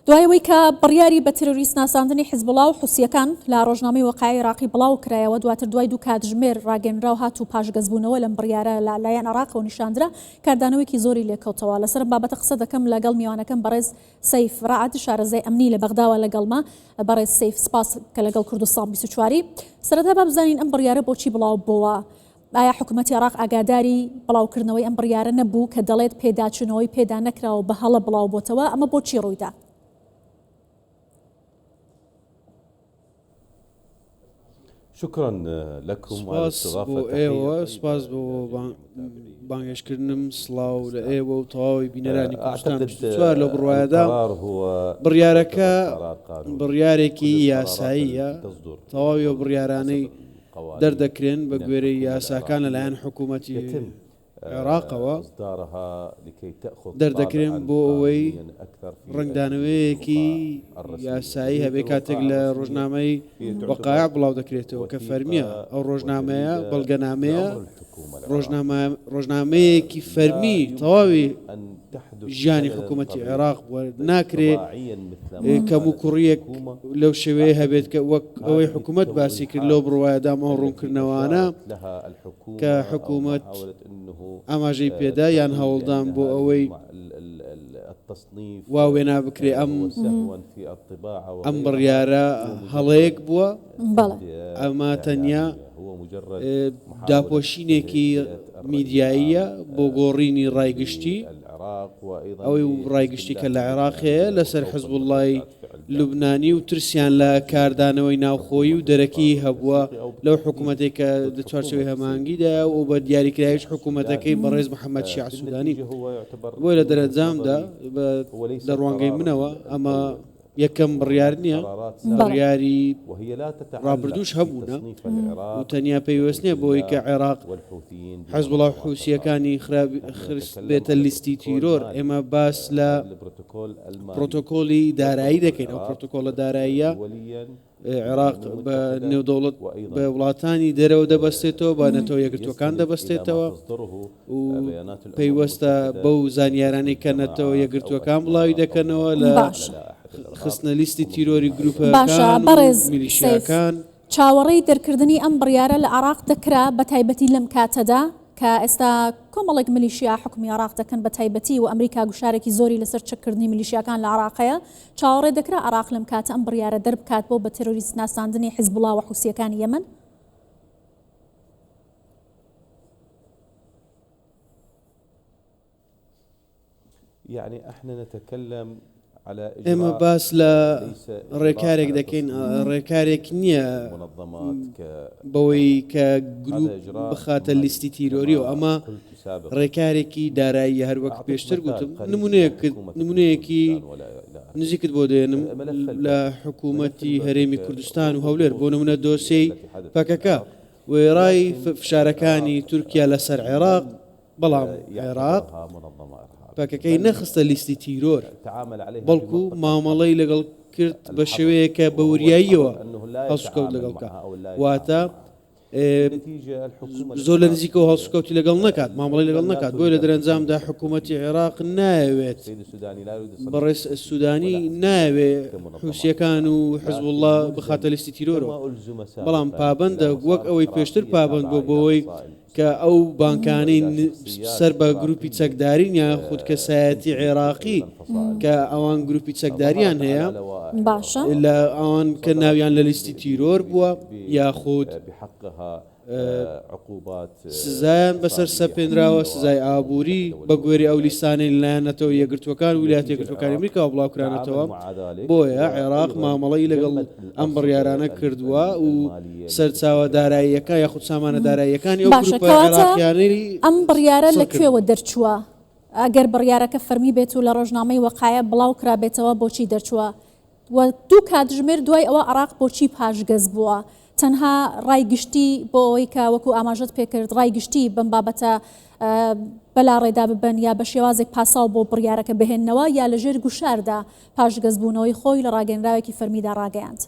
دوای ئەوەی کە بڕیاری بە تیرۆریست ناساندنی حیزبوڵا و حوسییەکان لە ڕۆژنامەی وەقایع عێراقی بڵاو کرایەوە، دواتر دوای دوو کاتژمێر ڕاگەیەنراو هات و پاشگەزبوونەوە لەم بڕیارە لە لایەن عێراقەوە نیشاندرا، کاردانەوەیەکی زۆری لێکەوتەوە. لەسەر ئەم بابەتە قسە دەکەم لەگەڵ میوانەکەم بەڕێز سەیف ڕەعد، شارەزای ئەمنی لە بەغداوە لەگەڵمە. بەڕێز سەیف سپاس کە لەگەڵ کوردستان 24 ی. سەرەتا با بزانین ئەم بڕیارە بۆچی بڵاو بۆوە؟ ئایا حکومەتی عێراق ئاگاداری بڵاوکردنەوەی ئەم بڕیارە نەبوو کە دەڵێت پێداچوونەوەی پێدا نەکراوە بە هەڵە بڵاوبۆتەوە، ئەمە بۆچی ڕوویدا؟ سوپاس بۆ ئێوە، سوپاس بۆ بانگهێشتکردنم، سڵاو لە ئێوە و تەواوی بینەرانی کوردستان 24. لەو بڕوایەدا بڕیارەکە بڕیارێکی یاساییە، تەواوی ئەو بڕیارانەی دەردەکرێن بە گوێرەی یاساکان لەلایەن حکوومەتی عێراقەوە دەردەکرێن بۆ ئەوەی ڕەنگدانەوەیەکی یاسایی هەبێ کاتێک لە ڕۆژنامەی وەقایع بڵاو دەکرێتەوە کە فەرمیە ئەو ڕۆژنامەیە بەڵگەنامەیە ڕۆژنامەیەکی فەرمی تەواوی ژیانی حکوومەتی عێراق بووە، ناکرێ کەموکوڕییەک لەو شێوەیە هەبێت کە وەک ئەوەی حکوومەت باسی کرد، لەو بڕوایەدام ئەو ڕوونکردنەوانە کە حکوومەت ئاماژەی پێدا یان هەوڵدان بۆ ئەوەی وا وێنا بکرێ ئەم ئەم بڕیارە هەڵەیەک بووە، ئەمە تەنیا داپۆشینێکی میدیاییە بۆ گۆڕینی ڕای گشتی، ئەوەی ڕای گشتی کە لە عێراق هەیە لەسەر حزبوڵڵای لوبنانی و ترسیان لە کاردانەوەی ناوخۆیی و دەرەکی هەبووە لەو حکوومەتێک کە لە چوارچێوەی هەماهەنگیدایە و بە دیاریکراویش حکوومەتەکەی بەڕێز محەممەد شیاع سوودانی. بۆیە لە دەرەنجامدا لە ڕوانگەی منەوە ئەمە یەکەم بڕیار نییە، بڕیاری ڕابردووش هەبوونە و تەنیا پەیوەست نییە بەوەی کە عێراق حزبوڵا و حوسییەکانی خستبێتە لیستی تیرۆر. ئێمە باس لە پرۆتۆکۆلی دارایی دەکەین، ئەو پرۆتۆکۆلە داراییە عێراق بە نێودەوڵەت بە وڵاتانی دەرەوە دەبەستێتەوە، بە نەتەوە یەکگرتووەکان دەبەستێتەوە و پەیوەستە بەو زانیارانەی کە نەتەوە یەکگرتووەکان بڵاوی دەکەنەوە لە خستنە لیستی تیرۆری گروپەکان و میلیشیاکان. چاوەڕێی دەرکردنی ئەم بڕیارە لە عێراق دەکرا بە تایبەتی لەم کاتەدا کە ئێستا کۆمەڵێک میلیشیا حوکمی عێراق دەکەن بە تایبەتی و ئەمریکا گوشارێکی زۆری لەسەر چەککردنی میلیشیاکان لە عێراق هەیە چاوەڕێ دەکرا عێراق لەم کاتە ئەم بڕیارە دەربکات بۆ بە تێرۆریست ناساندنی حیزبوڵا و حوسییەکانی یەمەن؟ ئێمە باس لە ڕێکارێک دەکەین، ڕێکارێک نییە بەوەی کە گروپ بخاتە لیستی تیرۆریەوە، ئەمە ڕێکارێکی داراییە هەروەک پێشتر گوتم نمونەیەکی نزیکت بۆ دێنم لە حکوومەتی هەرێمی کوردستان و هەولێر بۆ نمونە دۆسیەی پەکەکە وێڕای فشارەکانی تورکیا لەسەر عێراق بەڵام عێراق پەکەکەی نەخستە لیستی تیرۆر، بەڵکو مامەڵەی لەگەڵ کرد بە شێوەیەک کە بە وریاییەوە هەڵسوکەوت لەگەڵ بکات، واتە زۆر لە نزیکەوە هەڵسوکەوتی لەگەڵ نەکات، مامەڵەی لەگەڵ نەکات، بۆیە لە دەرەنجامدا حکوومەتی عێراق نایەوێت، بەڕێز سوودانی نایەوێت حوسییەکان و حزبوڵڵا بخاتە لیستی تیرۆرەوە، بەڵام پابەندە وەک ئەوەی پێشتر پابەند بووە بەوەی کە ئەو بانکانەی سەر بە گروپی چەکدارین یان خود کەسایەتی عێراقی کە ئەوان گروپی چەکداریان هەیە باشە لە ئەوان کە ناویان لە لیستی تیرۆر بووە یاخود سزایان بەسەر سەپێنراوە، سزای ئابووری بە گوێرەی ئەو لیستانەی لەلایەن نەتەوە یەکگرتووەکان و ویلایەتە یەکگرتووەکانی ئەمریکاوە بڵاوکرانەتەوە، بۆیە عێراق مامەڵەی لەگەڵ ئەم بڕیارانە کردووە و سەرچاوە داراییەکان یاخود سامانە داراییەکانی ئەو باشە گروپە کەواتە عێراقیانەی ئەم بڕیارە سڕ لە کردووە. کوێوە دەرچووە؟ ئەگەر بڕیارەکە فەرمی بێت و لە ڕۆژنامەی وەقایە بڵاو کرابێتەوە بۆچی دەرچووە؟ و دوو کاتژمێر دوای ئەوە عێراق بۆچی پاشگەز بووە؟ تەنها ڕای گشتی بۆ ئەوەی کە وەکو ئاماژەت پێکرد ڕای گشتی بەم بابەتە بەلاڕێدا ببەن یا بە شێوازێک پاساو بۆ بڕیارەکە بهێننەوە یا لەژێر گوشاردا پاشگەزبوونەوەی خۆی لە ڕاگەیەنراوێکی فەرمیدا ڕاگەیاند؟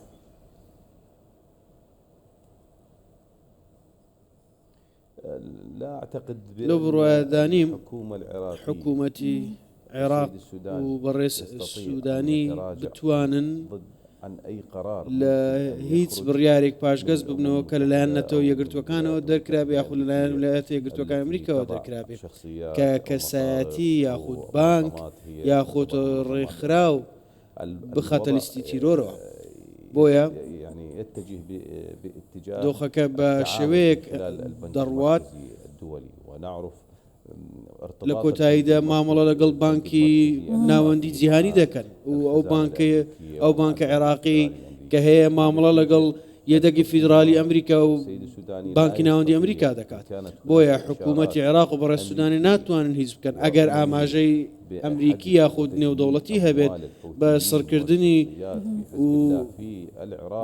لەو بڕوایەدا نیم حکوومەتی. عێراق و بەڕێز سوودانی بتوانن لە هیچ بڕیارێک پاشگەز ببنەوە کە لەلایەن نەتەوە یەکگرتووەکانەوە دەرکرابێ یاخود لەلایەن ویلایەتە یەکگرتووەکانی ئەمریکاوە دەرکرابێ کە کەسایەتی یاخود بانک یاخود ڕێکخراو بخاتە لیستی تیرۆرەوە. بۆیە دۆخەکە بە شێوەیەک دەڕوات لە کۆتاییدا مامەڵە لەگەڵ بانکی ناوەندی جیهانی دەکەن و ئەو بانکەی ئەو بانکە عێراقی کە هەیە مامەڵە لەگەڵ یەدەگی فیدرالی ئەمریکا و بانکی ناوەندی ئەمریکا دەکات بۆیە حکوومەتی عێراق و بەڕێز سودانی ناتوانن هیچ بکەن ئەگەر ئاماژەی ئەمریکی یاخود نێودەوڵەتی هەبێت بە سڕکردنی و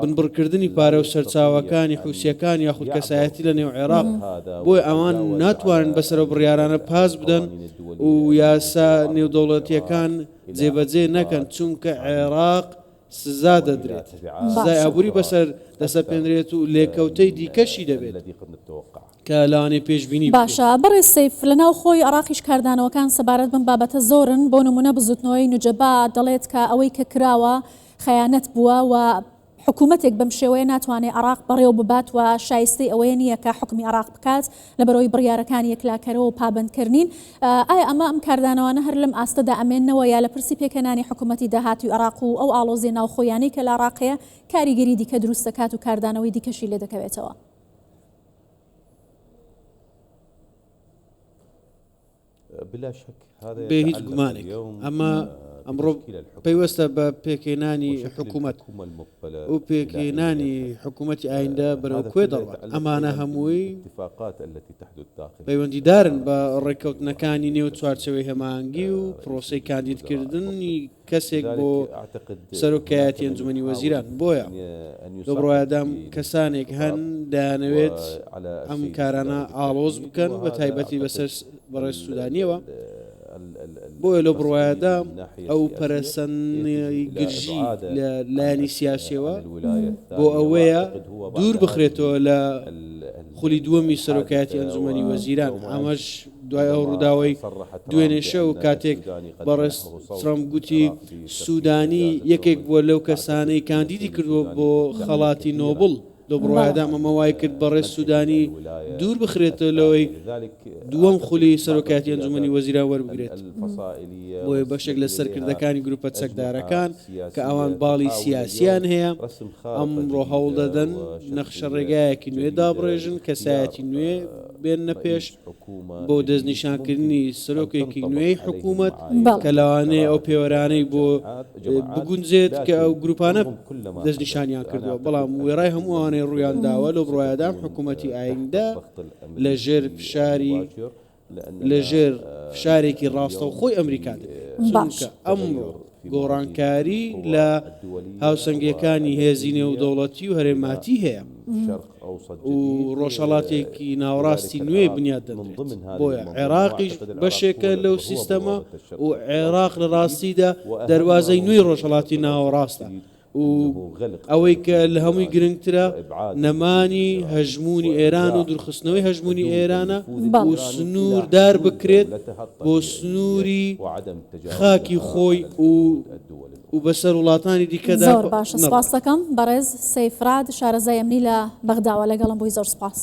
بنبڕکردنی پارە و سەرچاوەکانی حوسییەکان یاخود کەسایەتی لە نێو عێراق، بۆیە ئەوان ناتوانن بەسەر ئەو بڕیارانە پاس بدەن و یاسا نێودەوڵەتییەکان جێبەجێ نەکەن، چونکە عێراق سزا دەدرێت، سزای ئابووری بەسەر دەسەپێنرێت و لێکەوتەی دیکەشی دەبێت کە لەوانەیە پێشبینی بکرێت. باشە بەڕێز سەیف، لە ناوخۆی عێراقیش کاردانەوەکان سەبارەت بەم بابەتە زۆرن، بۆ نموونە بزووتنەوەی نوجەبا دەڵێت کە ئەوەی کە کراوە خەیانەت بووە و حکوومەتێک بەم شێوەیە ناتوانێت عێراق بەڕێوە ببات و شایستەی ئەوەیە نییە کە حوکمی عێراق بکات، لەبەرئەوەی بڕیارەکانی یەکلاکەرەوە و پابەندکەر نین. ئایا ئەمە ئەم کاردانەوانە هەر لەم ئاستەدا ئەمێننەوە یا لە پرسی پێکهێنانی حکوومەتی داهاتووی عێراق و ئەو ئاڵۆزییە ناوخۆییانەی کە لە عێراق هەیە کاریگەری دیکە دروست دەکات و کاردانەوەی دیکەشی لێ دەکەوێتەوە؟ بێ هیچ گومانێک ئەمە ئەمڕۆ پەیوەستە بە پێکهێنانی حکوومەت و پێکهێنانی حکوومەتی ئایندە بەرەو کوێ دەڕوات ئەمانە هەمووی پەیوەندیدارن بە ڕێککەوتنەکانی نێو چوارچێوەی هەماهەنگی و پرۆسەی کاندیدکردنی کەسێک بۆ سەرۆکایەتی ئەنجومەنی وەزیران، بۆیە لەو بڕوایەدام کەسانێک هەن دەیانەوێت ئەم کارانە ئاڵۆز بکەن بە تایبەتی بەسەر بەڕێز سودانیەوە، بۆیە لەو بڕوایەدام ئەو پەرەسەندنی گرژی لە لایەنی سیاسیەوە بۆ ئەوەیە دوور بخرێتەوە لە خولی دووەمی سەرۆکایەتی ئەنجومەنی وەزیران، ئەمەش دوای ئەو ڕووداوەی دوێنێ شەو کاتێک بەڕێز ترەمپ گوتی سوودانی یەکێک بووە لەو کەسانەی کاندیدی کردووە بۆ خەڵاتی نۆبڵ، لەو بڕوایەدام ئەمە وایکرد بەڕێز سوودانی دوور بخرێتەوە لەوەی دووەم خولی سەرۆکایەتی ئەنجوومەنی وەزیران وەربگرێت. بۆیە بەشێک لە سەرکردەکانی گرووپە چەکدارەکان کە ئەوان باڵی سیاسییان هەیە، ئەمڕۆ هەوڵدەدەن نەخشەڕێگایەکی نوێ دابڕێژن، کەسایەتی نوێ بێننە پێش بۆ دەستنیشانکردنی سەرۆکێکی نوێی حکوومەت کە لەوانەیە ئەو پێوەرانەی بۆ بگونجێت کە ئەو گروپانە دەستنیشانیان کردووە، بەڵام وێڕای هەموو ئەوانەی ڕوویان داوە لەو بڕوایەدام حکوومەتی ئایندە لەژێر فشاری لەژێر فشارێکی ڕاستەوخۆی ئەمریکا دەبێت، چونکە ئەمڕۆ گۆڕانکاری لە هاوسەنگییەکانی هێزی نێودەوڵەتی و هەرێماتی هەیە و ڕۆژهەڵاتێکی ناوەڕاستی نوێ بنیات دەنرێت، بۆیە عێراقیش بەشێکە لەو سیستەمە و عێراق لە ڕاستیدا دەروازەی نوێی ڕۆژهەڵاتی ناوەڕاستە. و ئەوەی کە لە هەمووی گرنگترە نەمانی هەژموونی ئێران و دوورخستنەوەی هەژموونی ئێرانە و سنووردار بکرێت بۆ سنووری خاکی خۆی و و بەسەر وڵاتانی دیکەدا زۆر باشە سپاس دەکەم بەڕێز سەیف راد شارەزای ئەمنی لە بەغداوە لەگەڵم بووی زۆر سپاس.